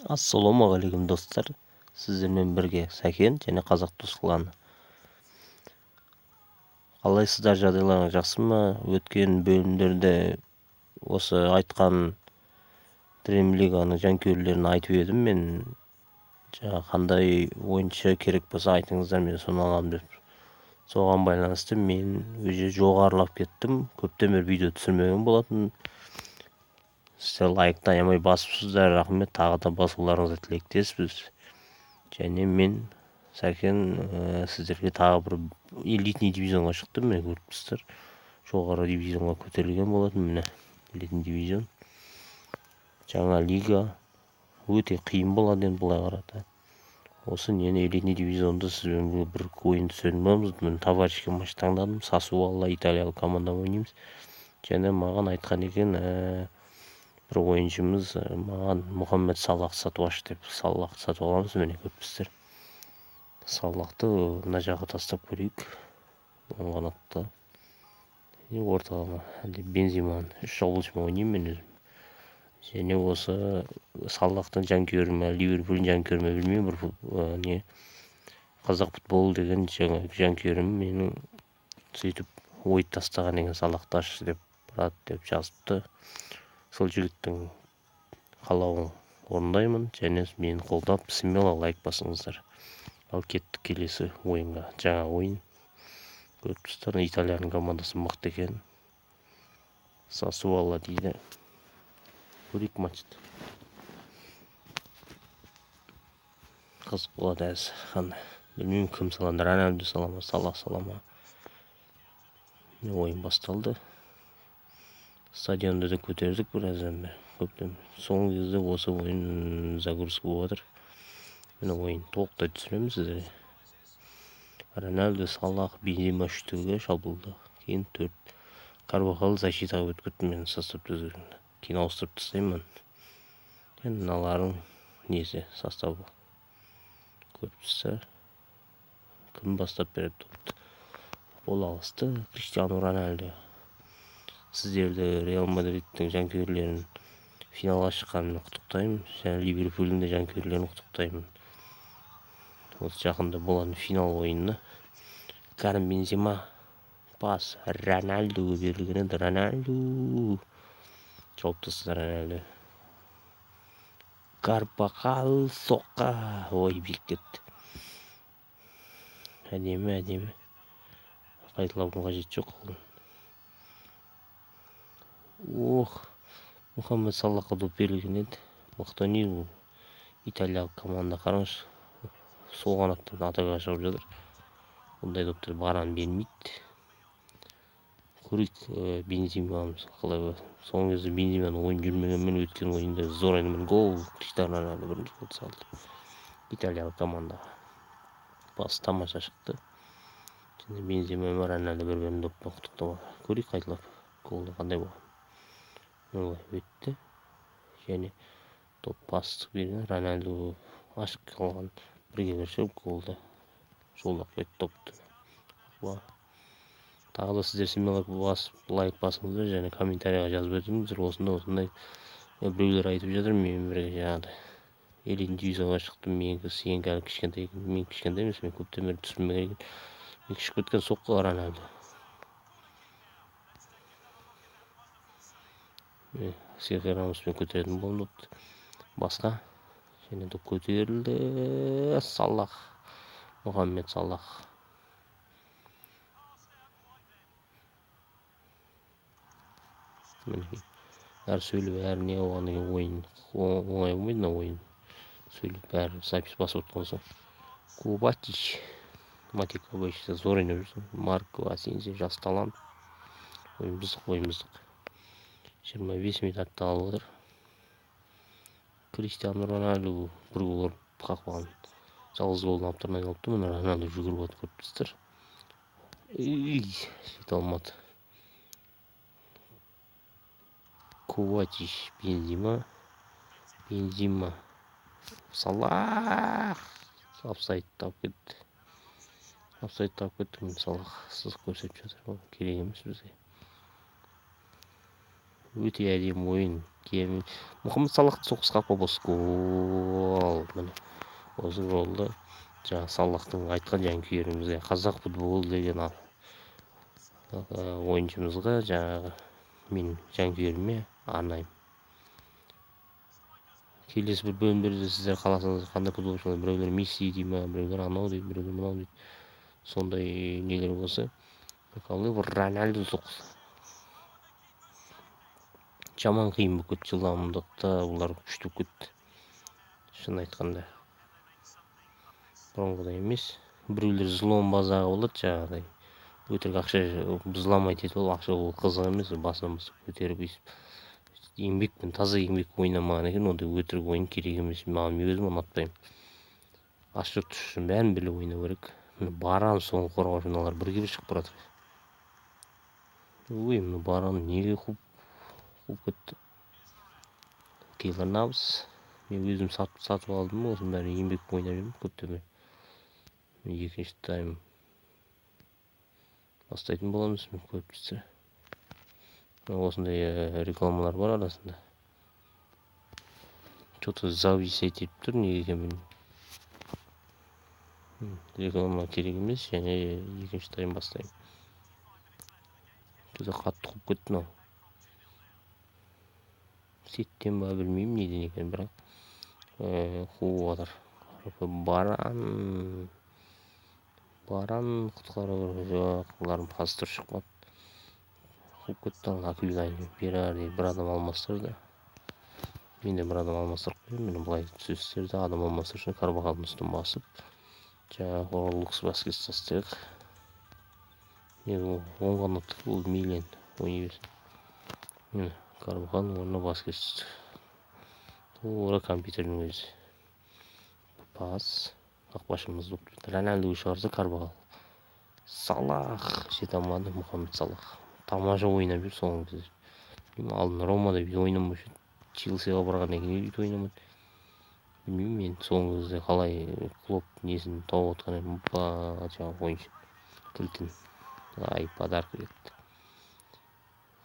Ассалаумағалейкум, достар! Сіздермен бірге Сәкен және Қазақ Дос кланы. Қалайсыздар, жағдайларыңыз жақсы ма? Өткен бөлімдерде осы айтқан Dream Лиганың жанкүйерлеріне айтып едім мен, жаңа қандай ойыншы керек болса айтыңыздар, мен соны аламын деп. Соған байланысты мен уже жоғарылап кеттім. Көптен бері видео түсірмеген болатын. Сіздер лайкты аямай басыпсыздар, рахмет, тағы да басуларыңызға тілектеспіз. Және мен Сәкен сіздерге тағы бір элитный дивизионға шықтым, міне көріп тұрсыздар. Жоғары дивизионға көтерілген болатын, міне элитный дивизион. Жаңа лига өте қиын болады енді былай қарата. Осы нені элитный дивизионды сізбен бір ойын түсіретін боламыз. Мен товарищеский матч таңдадым, Сассуоло италиялық командамен ойнаймыз. Және маған айтқан екен бір ойыншымыз, маған Мұхаммед Салах сатып аш деп, Салахты сатып аламыз, міне көріп тұрсыздар. Салахты мына жаққа тастап көрейік, оң қанатта, ортаға ма, әлде Бенземаны үш шабуылшымен ойнаймын мен өзім. Және осы Салахтың жанкүйері ме, Ливерпульдің жанкүйері ме білмеймін, бір не қазақ футбол деген жаңа жанкүйерім менің сөйтіп ой тастаған екен, Салахты аш деп, брат деп жазыпты. Сол жігіттің қалауын орындаймын және мені қолдап смело лайк басыңыздар. Ал кеттік келесі ойынға. Жаңа ойын көріп тұрсыздар, Италияның командасы мықты екен. Сассуоло дейді. Көрейік матчты. Қызық болады әзір. Қандай? Білмеймін, кім салады, Роналду сала ма, Салах сала ма. Міне ойын басталды. Стадионды да көтердік біраздан бері. Көптен. Соңғы кезде осы ойын загрузка болып жатыр. Міне ойын толықтай түсіреміз сіздерге. Роналду, Салах, Бензема үштігі шабуылда. Кейін төрт. Карвахал защитаға өтіп кетті, мен составты өзгертемін. Кейін ауыстырып тастаймын. Енді мыналардың несі составы. Көріп тұрсыздар. Кім бастап береді допты? Гол алысты Криштиану Роналду. Сіздерді Реал Мадридтің жанкүйерлерін финалға шыққанымен құттықтаймын. Және Ливерпульдің де жанкүйерлерін құттықтаймын. Осы жақында болатын финал ойынына Карим Бензема пас Роналдуға берілген еді. Роналду жауып тастады. Роналду. Карвахал соққы. Ой, биік кетті. Әдемі, әдемі. Қайталаудың қажеті жоқ. Ох, Мұхаммед Салахқа доп берілген еді. Мықты ойнайды бұл италиялық команда, қараңызшы. Сол қанаттан атакаға шығып жатыр. Бұндай доптар баран бермейді. Көрейік, Бенземамыз қалай болады. Соңғы кезде Бенземаның ойын жүрмегенмен өткен ойында зор ойнаған гол Криштиану Роналду бірінші гол салды. Италиялық командаға. Пас тамаша шықты. Және Бензема мен Роналду бір-бірін доппен құттықтап алды. Көрейік қайталап голды қандай болған. Олай өтті. Және топ пас берген Роналду ашық қалған бірге бір шығып голды жолдап қойды допты. Тағы да сіздер смело басып лайк басыңыздар және комментарийға жазып өтіңіздер. Осындай осындай біреулер айтып жатыр, мен бірге жаңағыдай элитный дивизионға шықтым, менікі сенікі әлі кішкентай екен. Мен кішкентай емес, мен көптен бері түсірмеген екен. Мен кішіп кеткен соққы Роналду. Серхио Рамоспен көтеретін болдым допты. Басқа және доп көтерілді. Салах, Мұхаммед Салах. Мінекей әр сөйлеп, әр не болғаннан кейін ойын оңай болмайды мына ойын. Сөйлеп бәрі запись басып отқан соң. Кубатич, Матик Кубатич зор ойнап жүрсің. Марко Асенсио жас талант. Ойын бұзық, ойын бұзық. 25 минут артта қалып отыр. Криштиану Роналду бір гол ұрып қақпаған. Жалғыз голын алып тұрмай қалыпты. Міне Роналду жүгіріп отыр, көріп тұрсыздар. Үй, жете алмады. Ковачич, Бензема, Бензема, Салах. Офсайд тауып кетті. Офсайд тауып кетті. Міне Салах сызық көрсетіп жатыр. Ол керек емес бізге. Өте әдемі ойын. Мұхаммед Салахтың соққысы қақпа бос гол. Міне осы голды жаңа Салахтың айтқан жанкүйерімізге, қазақ футболы деген ойыншымызға, жаңағы мен жанкүйеріме арнаймын. Келесі бір бөлімдерде сіздер қаласаңыз қандай футболшылар, біреулер Месси дейді ма, біреулер анау дейді, біреулер мынау дейді, сондай нелер болса. Роналду соққысы жаман қиын болып кетті, жылдамдықта бұлар күшті болып кетті, шын айтқанда бұрынғыдай емес. Біреулер взлом базағы болады, жаңағыдай өтірік ақша взломать етіп алып, ақша ол қызық емес, басынан бастап көтеріп өйстіп еңбекпен, таза еңбек ойнамаған екен, ондай өтірік ойын керек емес, маған мен өзім ұнатпаймын. Ашық үшін бәрін біліп ойнау керек. Міне Баран соңғы қорғаушы, мыналар бірге бір шығып бара жатыр. Ой, мына Баран неге қуып кетті? Кейлор Навас. Мен өзім сатып алдым, осының бәрін еңбек ойнап жүрмін көптен бері. Екінші тайм бастайтын боламыз, мен көріп тұрсыздар. Осындай рекламалар бар арасында. Что-то зависать етіп тұр, неге екенін білмеймін. Реклама керек емес, және екінші тайм бастаймын. Что-то қатты қуып кетті мынау. Сеттен ба білмеймін неден екенін, бірақ қуып жатыр. Баран, Баран құтқару жоқ, бұлардың пасы дұрыс шықпады. Қуып кетті ана Аквилайн, Берарди бір адам алмастырды. Мен де бір адам алмастырып қоямын. Міне былай түсесіздер де, адам алмастыру үшін Карвахалдың үстін басып, жаңағы Лукас Васкес тастайық. Не ол оң қанаттық, ол мейлі енді ойнай берсін. Міне Карвахалдың орнына Васкес түсті. Тура компьютердің өзі. Пас. Қақпашымыз Роналду шығарса Карвахал. Салах жете алмады, Мұхаммед Салах. Тамаша ойнап жүр соңғы кезде. Білмеймін, алдын Ромада бүйтіп ойнамаушы еді. Челсиға барғаннан кейін бүйтіп ойнамады. Білмеймін енді соңғы кезде қалай Клоп несін тауып отқан едім, жаңағы ойыншы кілтін. Ай, подарка кетті.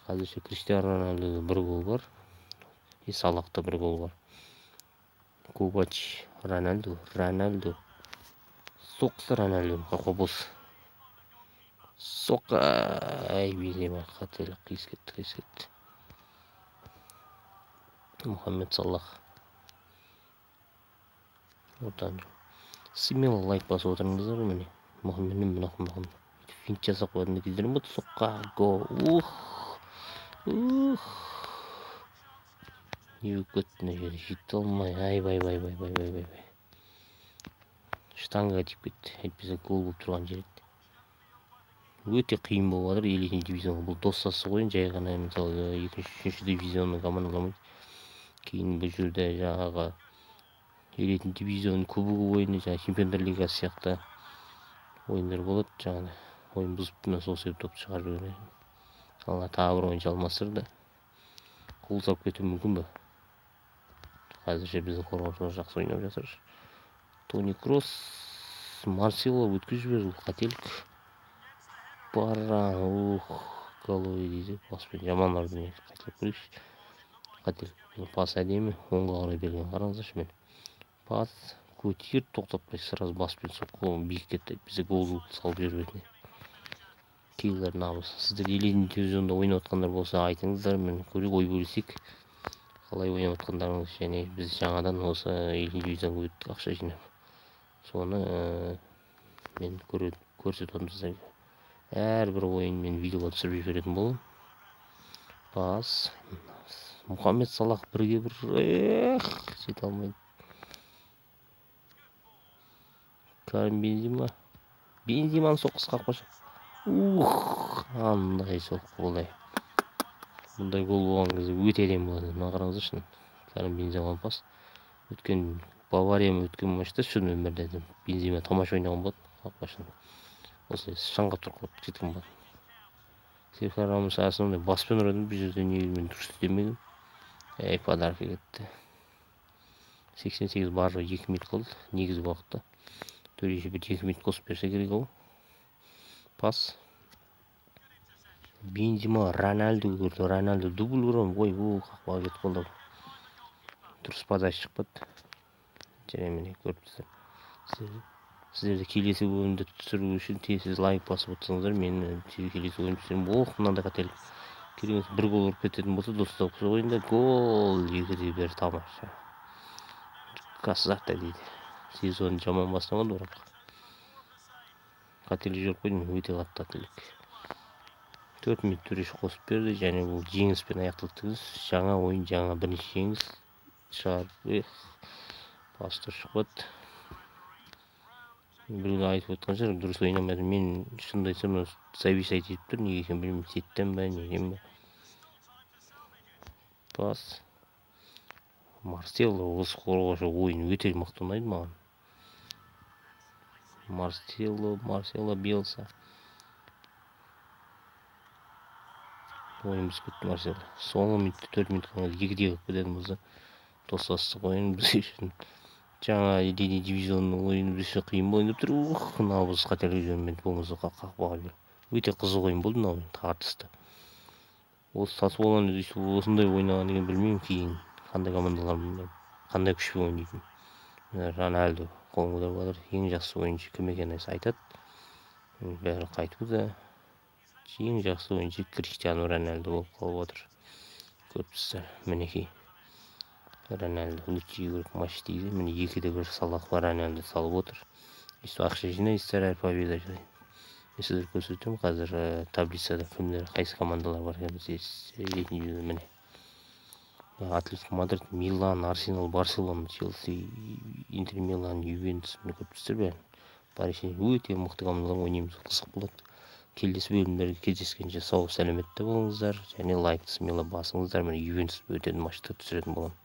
Қазірше Криштиану Роналдуда бір гол бар. И Салахта бір гол бар. Ковач, Роналду, Роналду. Соққысы Роналду, қақпа бос. Соққы, ай, Бензема қателік, қиыс кетті, қиыс кетті. Мұхаммед Салах. Ортан. Смело лайк басып отырыңыздар, міне. Мұхаммед, міне, Мұхаммед. Финт жасап қоятын кездерім болды. Соққы, гол. Ух. Ух. Не болып кетті мына жерде, жете алмай. Ай, бай, бай, бай, бай, бай, бай, бай. Штангаға тиіп кетті. Әйтпесе гол болып тұрған жер еді. Өте қиын болып жатыр элитный дивизион. Бұл достастық ойын, жай ғана мысалы екінші, үшінші дивизионның командалары ойнайды. Кейін бұл жерде жаңағы элитный дивизион кубогы ойыны, жаңағы чемпиондар лигасы сияқты ойындар болады. Жаңағы ойын бұзып, мына сол себепті допты шығарып жіберген. Ал тағы бір ойыншы алмастырды. Гол салып кетуі мүмкін бе? Қазірше біздің қорғаушылар жақсы ойнап жатыр. Тони Кросс, Марсело өткізіп жіберді, бұл қателік. Баран, ух, головой дейді, паспен жаман ұрды негізі, қайталап көрейікші. Қателік, пас әдемі, оңға қарай берген, қараңыздаршы мені. Пас көтеріп тоқтатпай сразу баспен соққы биік кетті, әйтпесе гол салып жібермейтін. Кейлор Навас. Сіздер элитный дивизионда ойнап жатқандар болса айтыңыздар, мен көрейік, ой бөлісейік. Қалай ойнап жатқандарыңыз, және біз жаңадан осы элитный дивизионға өттік ақша жинап. Соны мен көрсетіп отырмын сіздерге. Әрбір ойын мен видеоға түсіріп жіберетін боламын. Пас. Мұхаммед Салах бірге бір, эх, жете алмайды. Карим Бензима. Бензиманың соққысы қақпашы. Ух, қандай соққы бұлай. Бұндай гол болған кезде өте әдемі болады. Мына қараңыздаршы, Карим Бензиманың пас. Өткен Бавариямен өткен матчта шын өмірде Бензима тамаша ойнаған болады. Қақпашыны. Осылай шаңғап тұрып қалып кеткен болады. Серхио Рамос основной баспен ұрады, бұл жерде неге мен дұрыс істемедім. Әй, подарка кетті. 88 бар, 2 минут қалды негізгі уақытта. Төреші бір 2 минут қосып берсе керек ау. Пас. Бензема Роналду көрді. Роналду дубль ұрған. Ой, о, қақпаға кетіп қалды. Дұрыс подача шықпады. Және міне көріп тұрсыздар. Сіздерді келесі бөлімді түсіру үшін тез лайк басып отырсаңыздар, мен келесі ойын түсіремін. Ох, мынандай қателік. Керек емес, бір гол ұрып кететін болса, достар, осы ойында гол 2-1, тамаша. Касата дейді. Сезон жаман бастамады, бірақ қателік жіберіп қойдым, өте қатты қателік. 4 минут төреші қосып берді, және бұл жеңіспен аяқталды. Жаңа ойын, жаңа бірінші жеңіс шығарып, эх, пас шықпады. Біреулер айтып отқан шығар, дұрыс ойнамады. Мен шынымды айтсам, зависать етіп тұр, неге екенін білмеймін, сеттен ба, неден ба. Пас. Марсело, осы қорғаушы ойын өте мықты ұнайды маған. Марсело, Марсело Белса. Ойын бұзып кетті Марсело. Соңғы минутта 4 минут қалған 2-де қалып кететін болса, достастық ойын біз үшін жаңа елитный дивизионның ойыны біз үшін қиын болайын деп тұр. Ух, мынау біз қателік жібермеді, болмаса қақпаға беріп. Өте қызық ойын болды мынау ойын, тартысты. Осы Сассуолоны өйстіп осындай ойнаған деген білмеймін, кейін қандай командалар қандай күшпен ойнайтынын. Мына Роналду қолын көтеріп жатыр. Ең жақсы ойыншы кім екенін айтады. Бәрі қайтуда. Ең жақсы ойыншы Криштиану Роналду болып қалып отыр. Көріп тұрсыздар, мінекей. Роналду лучший игрок матч дейді. Міне 2-де 1 Салах бар, Роналду салып отыр. Өйстіп ақша жинайсыздар әр победа сайын. Мен сіздерге көрсетемін қазір таблицада кімдер, қайсы командалар бар екенін бізде міне. Атлетико Мадрид, Милан, Арсенал, Барселона, Челси, Интер Милан, Ювентус, міне көріп тұрсыздар бәрін. Париж өте мықты командалар ойнаймыз, қызық болады. Келесі бөлімдерге кездескенше сау сәлеметте болыңыздар және лайкты смело басыңыздар. Міне Ювентус өтетін матчты түсіретін боламын.